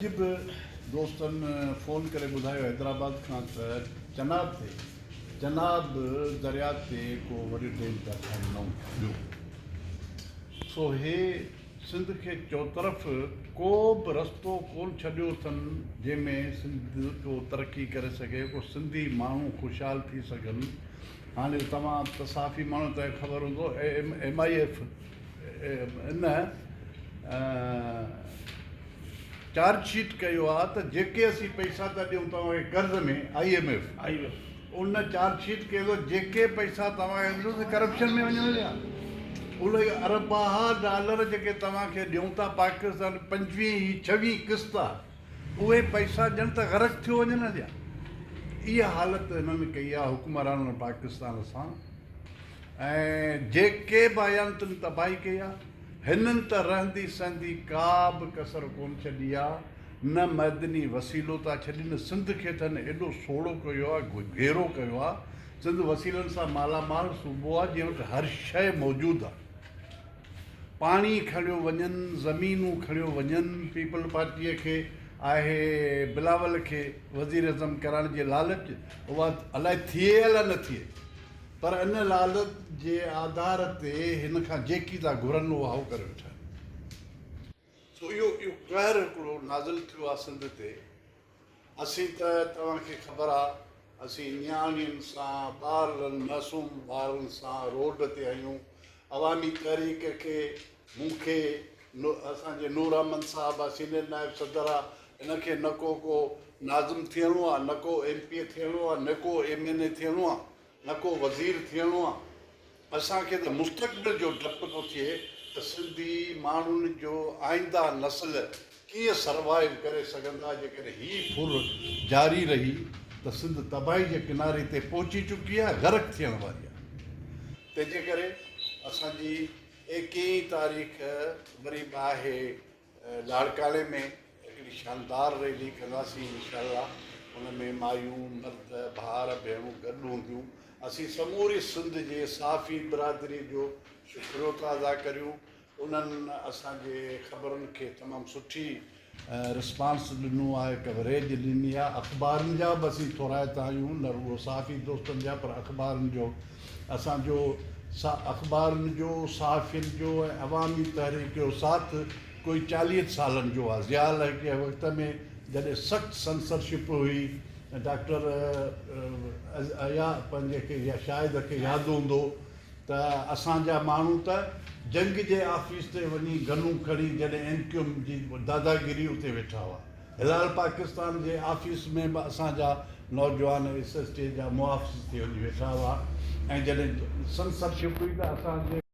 اڄ به دوستن فون ڪري ٻڌايو حيدرآباد کان ته چناب تي چناب درياء تي ڪو وري ڊيم پيا ٺاهن نئون ٻيو سو هي سنڌ کي چوطرف ڪو به رستو ڪون ڇڏيو اٿن جنهن ۾ سنڌ ڪو ترقي ڪري سگهي ڪو سنڌي ماڻهو خوشحال ٿي سگهن هاڻي توهان ته صحافي ماڻهو توهان کي خبر هوندو M I F in charge sheet ڪيو آهي ته جيڪي اسين پئسا ٿا ڏيون توهان کي قرض ۾ I M F in charge sheet ڪيو ته جيڪي پئسا توهان کي ڏنو سي ڪرپشن ۾ وڃن پيا اهي اربها ڊالر جيڪي توهان کي ڏيون ٿا پاڪستان پنجويهين هي ڇويهين قسط آهي اهي پئسا ڄڻ ته غرق ٿيو وڃن هليا اها حالت هنن ڪئي آهي حڪمرانن پاڪستان سان ۽ جيڪي به آيا آهن تن تباهي ڪئي آهي. هنن ته رهندي سهندي ڪا به ڪسر ڪونه ڇڏي آهي، نه معدني وسيلو ٿا ڇڏين، سنڌ کي ته هن ايڏو سوڙهو ڪيو آهي، گهيرو ڪيو آهي. سنڌ وسيلن سان مالا مال صوبو آهي، جنهن وٽ هر شيء موجود آهي. پاڻي کڻيو وڃن، زمينون کڻيو وڃن، پيپلز پارٽيء کي آهي بلاول کي وزيراعظم ڪرائڻ جي لالچ، اها الائي ٿئي الائي نه ٿئي. پر ان لالچ جي آڌار تي هن کان جيڪي ٿا گهرن اهو هائو ڪري ويٺا آهن. سو اهو اهو قهر هڪڙو نازل ٿيو آهي سنڌ تي. اسين ته توهان کي خبر آهي اسين نياڻين سان ٻارڙن معصوم ٻارن سان روڊ تي آهيون. عوامي تحريڪ کي مون کي اسان جي نور احمد صاحب آهي سينئر نائب صدر آهي ان کي نه ڪو ڪو ناظم ٿيڻو آ، نه ڪو ايم پي اي ٿيڻو آ، نه ڪو ايم اين اي ٿيڻو آ، نه ڪو وزير ٿيڻو آ. اسان کي ته مستقبل جو ڊپ ٿو ٿئي ته سنڌي ماڻهن جو آئنده نسل ڪيئن سروائيو ڪري سگهندا جيڪڏهن هي ڦر جاري رهي ته سنڌ تباهي جي ڪناري تي پهچي چڪي آهي، غرق ٿيڻ واري آهي. تنهن جي ڪري اسان جي ايڪيهين تاريخ وري به آهي لاڙڪاڻي ۾ هڪڙي شاندار ريلي ڪنداسين انشاء الله ان ۾ مايون مرد ڀائر ڀيڻون گڏ هونديون اسين سموري سنڌ جي صحافي برادري جو شڪريو ٿا ادا ڪريون انهن اسان جي خبرن کي تمام سٺي رسپانس ڏنو آهي ڪوريج ڏني آهي اخبارن جا به اسين ٿورائتا آهيون نه رڳو صحافي دوستن جا پر اخبارن جو اسان جو اخبارن جو، صحافين جو ۽ عوامي تحريڪ جو ساٿ ڪوئي چاليهن سالن جو آهي. ضياء الحق جي وقت ۾ جڏهن سخت سنسرشپ هئي ۽ ڊاڪٽر ايا پنهنجي کي يا شاهد کي ياد هوندو ته اسان جا ماڻهو ته جنگ جي آفيس تي وڃي گنون کڻي جڏهن ايم ڪيو ايم جي داداگيري اتي ويٺا هئا. هلال پاڪستان جي آفيس ۾ به اسان جا نوجوان ايس ايس ٽي جا محافظ ٿي وڃي ويٺا هئا ۽ جڏهن سنسرشپ هئي ته اسان جي.